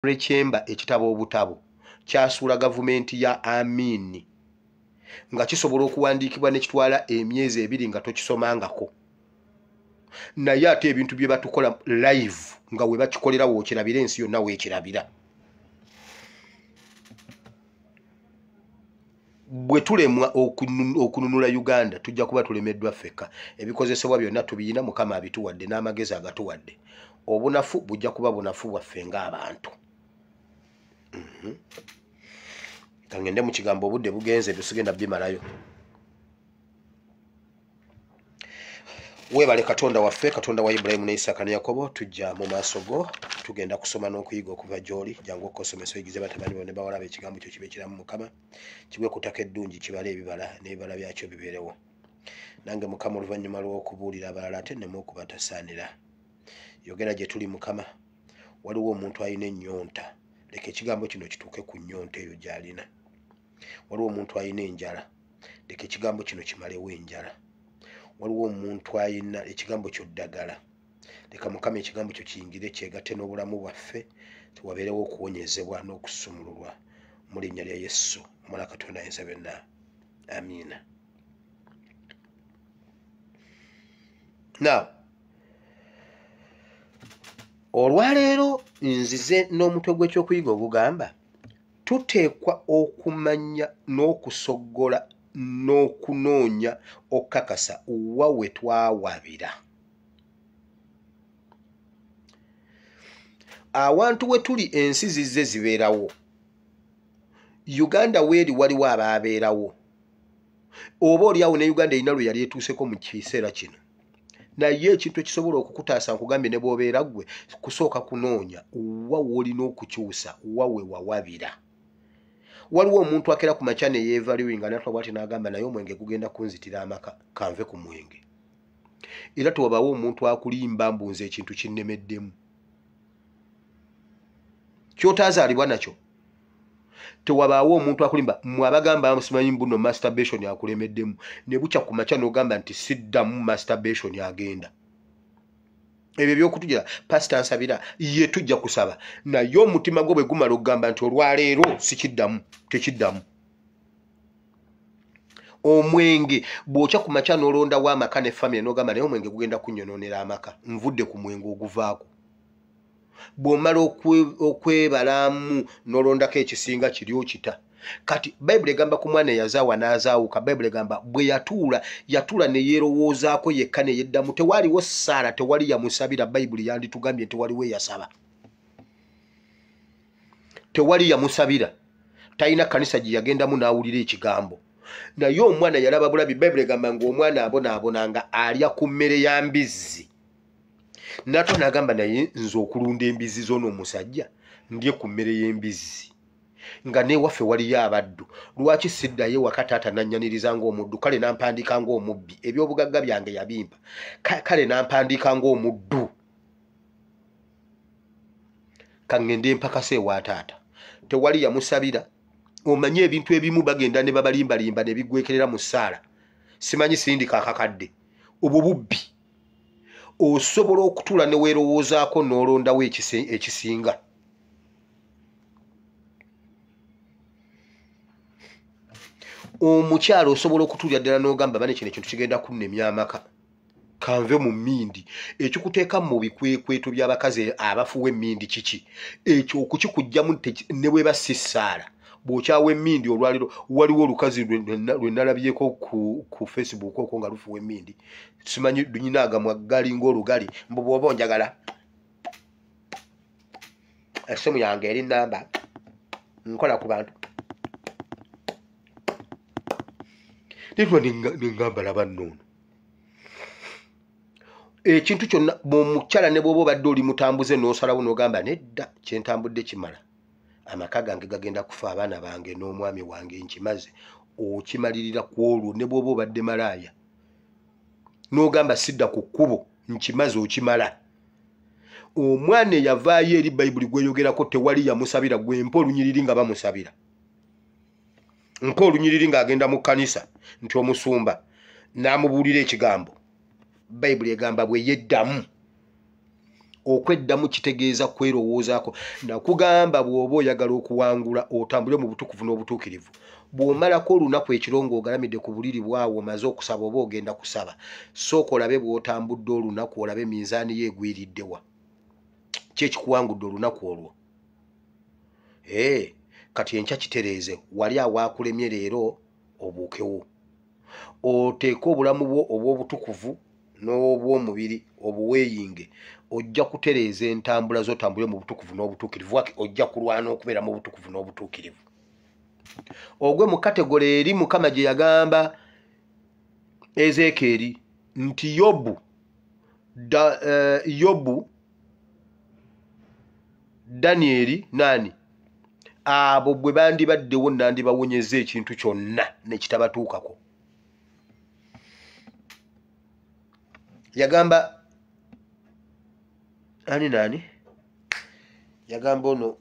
Chamber ekitabo obutabo kyasuula gavumenti ya Amin nga kisobola okuwandiikibwa ne kitwala emyezi 2 nga tokisomangako, naye ate ebintu bye batukola live nga we bakikolera wookirabira ensi yonna weekirabira. Bwe tulemwa okununula Uganda tujja kuba tulemeddwa ffekka. Ebikozesebwa byonna tubiyina, Mukama abituwadde n'amagezi agatuwadde. Obunafu bujja kuba bunafu bwaffe ng'abantu. Kangende mu kigambo, obudde bugenze, tusigenda bimalayo. Weebale Katonda waffe, Katonda wa Ibulayimu ne Isaaka ne Yakobo, tujja mu maaso go, tugenda kusoma n'okuyiga okuva gy'oli. Jangu okukosomesa oyigize batabani bo ne bawala bo ekigambo kyo kibe kiramu Mukama, kigwe ku ttaka eddungi, kibale ebibala n'ebibala byakyo bibeerewo. Nange Mukama oluvannyuma lw'okubuulira abalala ate nneme okubatasaanira. Yogera gye tuli Mukama, waliwo omuntu alina ennyonta, leka ekigambo kino kituuke ku nnyonta eyo gy'alina. Waliwo omuntu alina enjala, leka ekigambo kino kimalewo enjala. Waliwo omuntu alina ekigambo kyo ddagala, leka Mukama ekigambo kyo kiyingire kyegatte n'obulamu bwaffe, wabeerewo okuwonyezebwa n'okusumululwa mu linnya lya Yesu omwana Katonda ayinza byonna, amiina. Now olwaleero nzize n'omutwe gw'ekyokuyiga ogugamba tuteekwa okumanya n'okusoggola n'okunoonya okukakasa wa we twawabira. Awantu we tuli ensi zizze zibeerawo. Uganda weeri waliwo abaabeerawo, oba oliawo ne Uganda erina lwe yali etuuseko mu kiseera kino. Naye ekintu ekisobola okukutaasa nkugambye ne bw'obeera ggwe kusooka kunoonya wa w'olina okukyusa, wa we wawabira. Waliwo omuntu akera ku makya ne yeevaluinga n'atula bw'ati n'agamba naye omwenge gugenda kunzitira amaka, kanve ku mwenge. Era tewabaawo omuntu akulimba mbu nze ekintu kinnemeddemu ky'otaazaalibwa nakyo. Tewabaawo omuntu akulimba mmwe abagamba simanyi mbu no masturbation akulemeddemu, ne bukya ku makya n'ogamba nti siddamu masturbation agenda. Ebyo eby'okutugira pasita nsabira ye tujja kusaba, naye omutima gwo bwe gumala okugamba nti olwaleero sikiddamu, tekiddamu. Omwenge bw'okya ku makya n'olondawo amaka ne famire n'ogamba naye omwenge gugenda kunnyonoonera amaka, nvudde ku mwenge oguvaako. Bw'omala okwebalamu n'olondako ekisinga kiri okita. Kati Bayibuli egamba ku mwana eyazaawa n'azaawuka, Bayibuli egamba bwe yatuula, yatuula ne yeerowoozaako yekka ne yeddamu. Tewaaliwo ssaala, tewali yamusabira. Bayibuli yanditugambye nti waliwo eyasaba, tewali yamusabira, talina kkanisa gye yagendamu n'awulira ekigambo. Naye omwana yalaba bulabi. Bayibuli egamba ng'omwana abonaabona nga alya ku mmere ya mbizzi. N'atula n'agamba naye nze okulunda embizzi z'ono omusajja ndye ku mmere y'embizzi, nga n'ewaffe waliyo abaddu, lwaki siddayo ewaka taata n'annyaniriza ng'omuddu, kale n'ampandiika ng'omubbi, ebyobugagga byange yabimpa, kale n'ampandiika ng'omuddu, kaŋŋende mpakase ewa taata. Tewali yamusabira. Omanye ebintu ebimu bagenda ne babalimbalimba ne bigwekerera mu ssaala, simanyi sindika akakadde, obwo bubbi. Osobola okutuula ne weerowoozaako n'olondawo ekisinga. Omukyala osobola okutuulira ddala n'ogamba bane kino ekintu kigenda kunnemya amaka, kanve mu mmindi. Ekikuteeka mu bikwekweto by'abakazi abafuwa emmindi kiki? Ekyo okukikuggyamu ne bweba si ssaala. Bw'okyawa emmindi olwaleero, waliwo olukazi lwe nalabyeko ku Facebook okwo nga lufuwa emmindi, simanyi lunyina agamwa galinga olugali, mbu bw'oba onjagala essimu yange eri namba, nkola ku bantu. Netwa nengamba laba nno ono ekintu kyonna. Bw'omukyala ne bw'oba obadde oli mutambuze n'osalawo n'ogamba nedda, kye ntambudde kimala, amaka gange gagenda kufa, abaana bange n'omwami wange nkimaze, okimalirira ku olwo. Ne bw'oba obadde malaaya n'ogamba sidda ku kkubo, nkimaze, okimala. Omwana eyavaayo eri Bayibuli gweyogerako tewali yamusabira, gwe mpa olunyiriri nga bamusabira, mpa olunyiriri ng'agenda mu kkanisa nti omusumba n'amubuulira ekigambo. Bayibuli egamba bwe yeddamu Okweddamu kitegeeza kwerowoozaako. Nakugamba bw'oba oyagala okuwangula otambule mu butukuvu n'obutuukirivu. Bw'omalako olunaku ekiro ng'ogalamidde ku buliri bwawo omaze okusaba oba ogenda kusaba, sooka olabe bw'otambudde olunaku, olabe minzaani yo egwiriddewa, ki ekikuwangudde olunaku olwo. Kati enkya kitereeze, wali awaakulemye leero obuukewo, oteeke obulamu bwo obw'obutukuvu n'obw'omubiri obuweeyinge. Ojja kutereeza entambula z'otambule mu butukuvu n'obutuukirivu, ojja kulwana okubeera mu butukuvu n'obutuukirivu. Ogwe mu kategole eri Mukama gye yagamba Ezeekyeri nti Yobu, Danieri nani abo bwe bandibaddewo nandibawonyeza ekintu kyonna ne kitabatuukako. Yagamba ani nani? Yagamba ono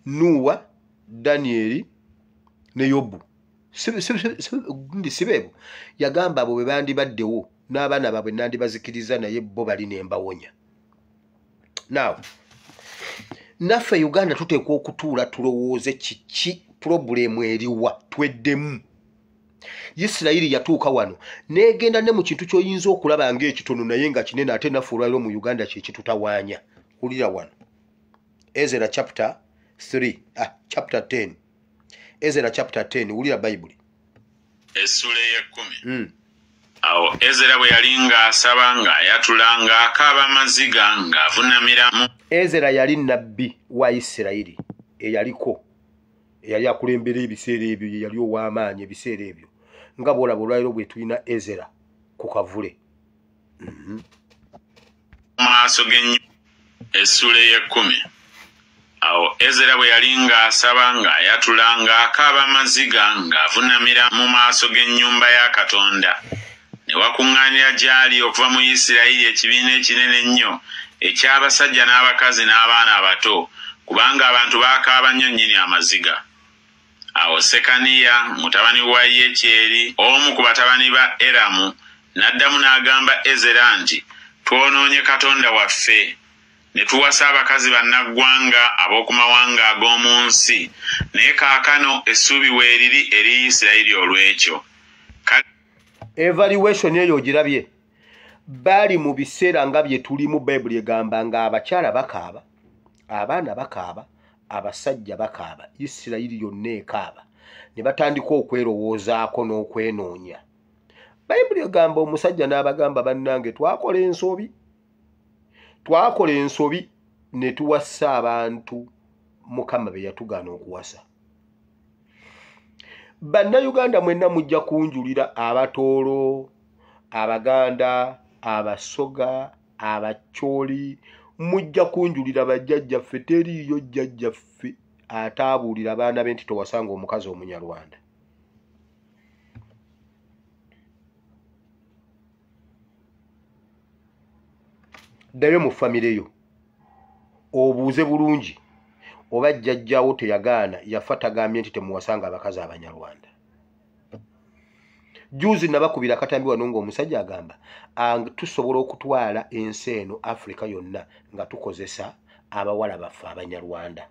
Nuwa, Danieri ne Yobu. Si beebo. Yagamba abo bwe bandibaddewo n'abaana baabwe nandibazikiriza, naye bo bali ne mbawonya. Now naffe Uganda tuteekwa okutuula tulowooze kiki pulobulemu eriwa, tweddemu. Isirayiri yatuuka wano n'egenda ne mu kintu ky'oyinza okulaba ng'ekitono naye nga kinene, ate naffe olwaliro mu Uganda kye kitutawaanya. Wulira wano Ezera chapter 3, chapter 10. Ezera chapter 10, wulira Bayibuli. Essula ey'ekkumi. Awo Ezera bwe yali ng'asaba ng'ayatula ng'akaaba amaziga ng'avunnamira. Ezera yali nnabbi wa Isirayiri eyaliko, eyali akulembera ebiseera ebyo, ye yali ow'amaanyi ebiseera ebyo, nga bw'olaba olwaliro bwe tulina Ezera ku kavule. Maaso g'ennyumba. Essula ey'ekkumi. Awo Ezera bwe yali ng'asaba ng'ayatula ng'akaaba amaziga ng'avunnamira mu maaso g'ennyumba ya Katonda, ne wakuŋŋaanira gy'ali okuva mu Isirayiri ekibiina ekinene ennyo eky'abasajja n'abakazi n'abaana abato, kubanga abantu baakaaba nnyo nnyini amaziga. Awo Sekaniya mutabani wa Yekyeri, omu ku batabani ba Eramu, n'addamu n'agamba Ezera nti, twonoonye Katonda waffe ne tuwasa abakazi bannaggwanga ab'oku mawanga ag'omu nsi, naye kaakano essuubi weeriri eri Isirayiri olw'ekyo. Evaluation eyo ogirabye. Baali mu biseera nga bye tulimu. Bayibuli egamba ng'abakyala bakaaba, abaana bakaaba, abasajja bakaaba, Isirayiri yonna ekaaba, ne batandika okwerowoozaako n'okwenoonya. Bayibuli egamba omusajja n'abagamba, bannange twakola ensobi ne tuwasa abantu Mukama be yatugaana okuwasa. Bannayuganda mwenna mujja kunjulira, Abatooro, Abaganda, Abasoga, Abacholi, mujja kunjulira bajjajjaffe. Teriiyo jjajjaffe ataabuulira abaana be nti towasanga omukazi Omunyarwanda. Ddayo mu famire yo obuuze bulungi oba jjajjaawo teyagaana, yafa tagambye nti temuwasanga abakazi Abanyarwanda. Juzi nabakubira akatambi wano ng'omusajja agamba tusobola okutwala ensi eno Afrika yonna nga tukozesa abawala baffe Abanyarwanda.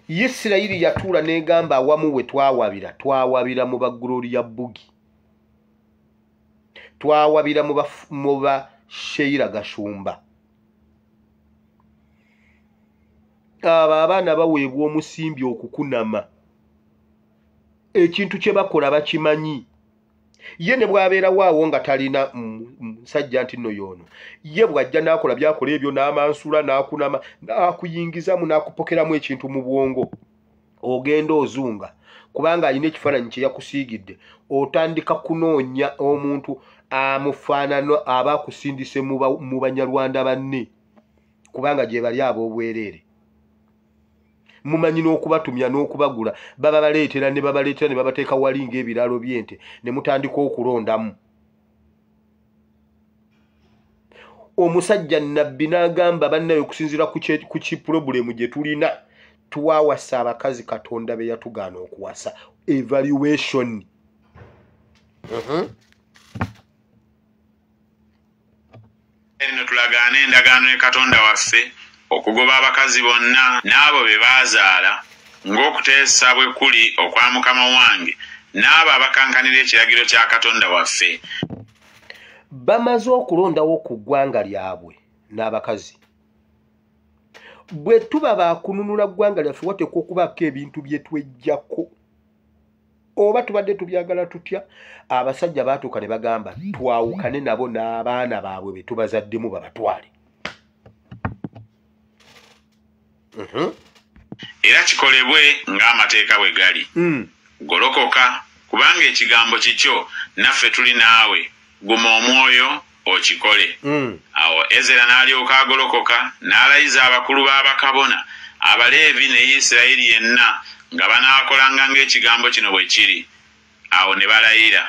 Isirayiri yatuula n'egamba awamu we twawabira mu ba Gloria Bugi, twawabira mu ba Sheila Gashumba. Abo abaana baweebwa omusimbi okukunama, ekintu kye bakola bakimanyi. Ye ne bw'abeerawo awo nga talina musajja nti nno y'ono, ye bw'ajja n'akola by'akola ebyo, n'amansula, n'akunama, n'akuyingizamu, n'akupokeramu ekintu mu bwongo, ogenda ozunga kubanga alina ekifaananyi kye yakusiigidde. Otandika kunoonya omuntu amufaanana aba akusindise mu Banyarwanda banne, kubanga gye bali ab'obwereere. Mumanyi n'okubatumya n'okubagula, baba baleetera ne babaleetera ne babateeka wali ng'ebiraalo by'ente, ne mutandika okulondamu. Omusajja nnabbi n'agamba bannaye okusinziira ku kipulobulemu gye tulina, twawasa abakazi Katonda be yatugaana okuwasa. Evaluation. Eno tulagaane endagaano ne Katonda waffe okugoba abakazi bonna n'abo be baazaala, ng'okuteesa bwe kuli okwa mukama wange n'abo abakankanira ekiragiro kya Katonda waffe. Bamaze okulondawo ku ggwanga lyabwe n'abakazi. Bwe tuba baakununula ggwanga lyaffe, wateekwa okubaako ebintu bye tweggyako. Oba tubadde tubyagala tutya, abasajja baatuuka ne bagamba twawukane nabo n'abaana baabwe be tubazaddemu babatwale. Era kikolebwe ng'amateeka bwe gali. Golokoka, kubanga ekigambo kikyo, naffe tuli naawe, guma omwoyo okikole. Awo Ezera n'alyoka agolokoka n'alayiza abakulu b'abakabona, Abaleevi ne Isirayiri yenna nga banaakolanga ng'ekigambo kino bwe kiri. Awo ne balayira.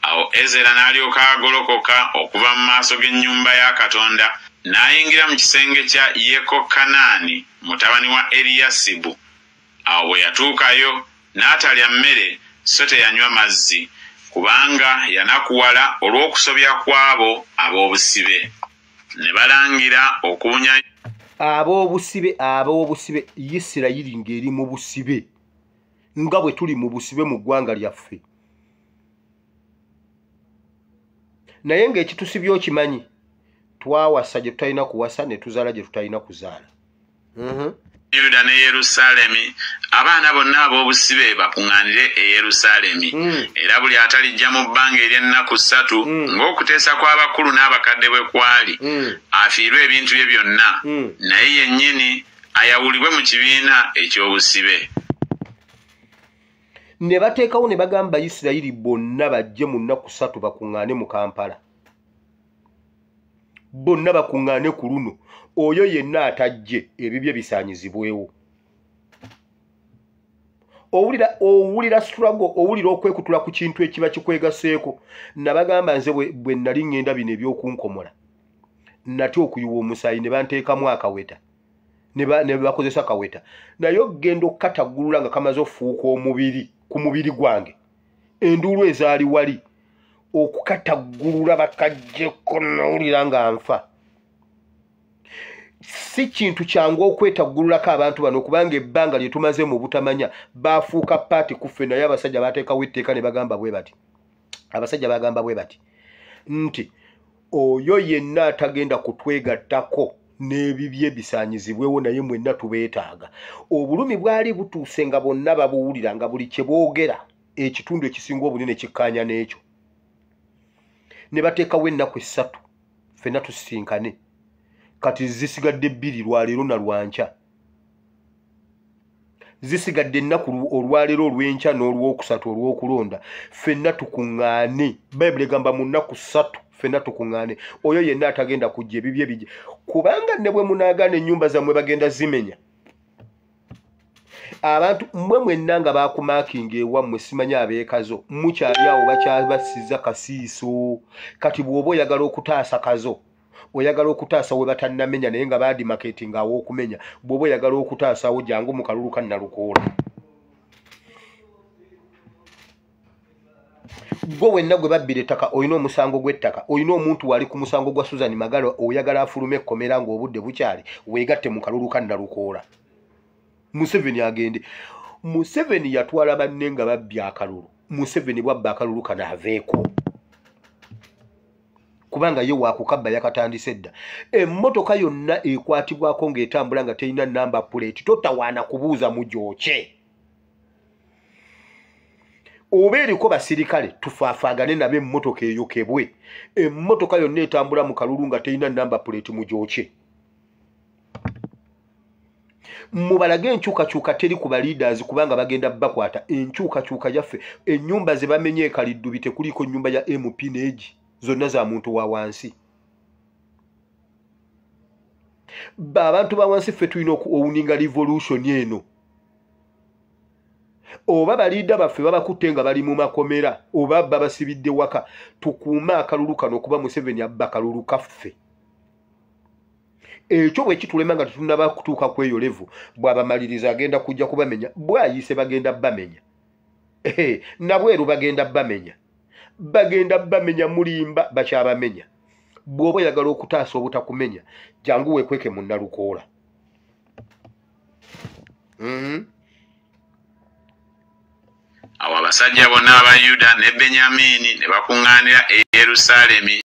Awo Ezera n'alyoka agolokoka okuva mu maaso g'ennyumba ya Katonda n'ayingira mu kisenge kya Yekokanaani mutabani wa Eriyasibu. Awo bwe yatuukayo n'atalya mmere so teyanywa mazzi, kubanga yanakuwala olw'okusobya kw'abo ab'obusibe. Ne balangira okubunya ab'obusibe. Isirayiri ng'eri mu busibe, nga bwe tuli mu busibe mu ggwanga lyaffe. Naye ng'ekitusibye okimanyi, twawasa gye tutalina kuwasa ne tuzaala gye tutalina kuzaala. Yuda ne Yerusaalemi, abaana bonna ab'obusibe bakuŋŋaanire e Yerusaalemi. Era buli atalijja mu bbanga ery'ennaku 3, ng'okuteesa kw'abakulu n'abakadde bwe kwali, afiirwe ebintu bye byonna, naye yennyini ayawulibwe mu kibiina eky'obusibe. Ne bateekawo ne bagamba Isirayiri bonna bajje mu nnaku 3 bakuŋŋaane mu Kampala. Bonna bakuŋŋaane ku luno. Oyo yenna atajje ebibye bisaanyizibwewo. Owulira struggle, owulira okwekutula ku kintu ekiba kikwegaseeko. Nabagamba nze bwe nali ŋŋenda bino ebyokunkomola, natya okuyiwa omusaayi ne banteekamu akaweta, ne bakozesa kaweta. Naye okugenda okukataggulula nga kamaze okufuuka omubiri ku mubiri gwange, enduulu ezaali wali okukataggulula bakaggyeko, nawulira nga nfa. Si kintu kyangu okwetaggululako abantu bano, kubanga ebbanga lye tumaze mu butamanya baafuuka paati ku ffe. Naye abasajja baateekawo etteeka ne bagamba bwe bati, abasajja bagamba bwe bati nti oyo yenna atagenda kutwegattako n'ebibye bisaanyizibwewo, naye mwenna tubeetaaga. Obulumi bwali butuuse nga bonna babuwulira, nga buli kye boogera ekitundu ekisinga obunene kikkaanya n'ekyo. Ne bateekawo ennaku 3 ffenna tusisinkane. Kati zisigadde 2, lwaleero na lwankya. Zisigadde ennaku olwaleero, olw'enkya n'olwokusatu olw'okulonda. Ffenna tukuŋŋaane. Bayibuli egamba mu nnaku 3 ffenna tukuŋŋaane. Oyo yenna atagenda kujja ebibye bijje, kubanga ne bwe munaagaana ennyumba zammwe bagenda zimenya. Abantu mmwe mwenna nga baakumaakinga ewammwe, simanyi abeekazo mukyali awo bakyabasiza kasiiso. Kati bw'oba oyagala okutaasa kazo, oyagala okutaasa we batannamenya naye nga baadimaketinga aw'okumenya, bw'oba oyagala okutaasawo jangu mu kalulu ka Nalukoola. Gwe wenna gwe babbira ettaka, olina omusango gw'ettaka, olina omuntu wali ku musango gwa Susan Magalo, oyagala afulume ekkomera ng'obudde bukyali, weegatte mu kalulu ka Nalukoola. Museveni agende. Museveni yatwala banne nga babbye akalulu. Museveni bw'abba akalulu kano aveeko, kubanga ye waakukabba yakatandise dda. Emmotoka yonna ekwatibwako ng'etambula nga terina namba puleeti, totawaana kubuuza mugyokye. Oba eriko basirikale, tufaafaagane nabo emmotoka eyokebwe. Emmotoka yonna etambula mu kalulu nga terina namba puleeti mugyokye. Mubalage enkyukakyuka teri ku baleaders, kubanga bagenda bakwata. Enkyukakyuka yaffe, ennyumba ze bamenye e Kaliddubi tekuliko nnyumba ya MP n'egi, zonna za muntu wa wansi. Abantu ba wansi ffe tulina okuowninga revolution eno. Oba baliida baffe babakutte nga bali mu makomera, oba babasibidde waka, tukuume akalulu kano, kuba Museveni abba akalulu kaffe. Ekyo bwe kitulema nga tetunnaba kutuuka ku eyo level, bw'abamaliriza agenda kujja kubamenya, bw'ayise bagenda bamenya, nabweru bagenda bamenya, bagenda bamenya, mulimba bakyabamenya. Bw'oba oyagala okutaasa obutakumenya, jangu weekweke mu Nalukoola. Awo abasajja bonna aba Yuda ne Benyamini ne bakuŋŋaanira e Yerusaalemi.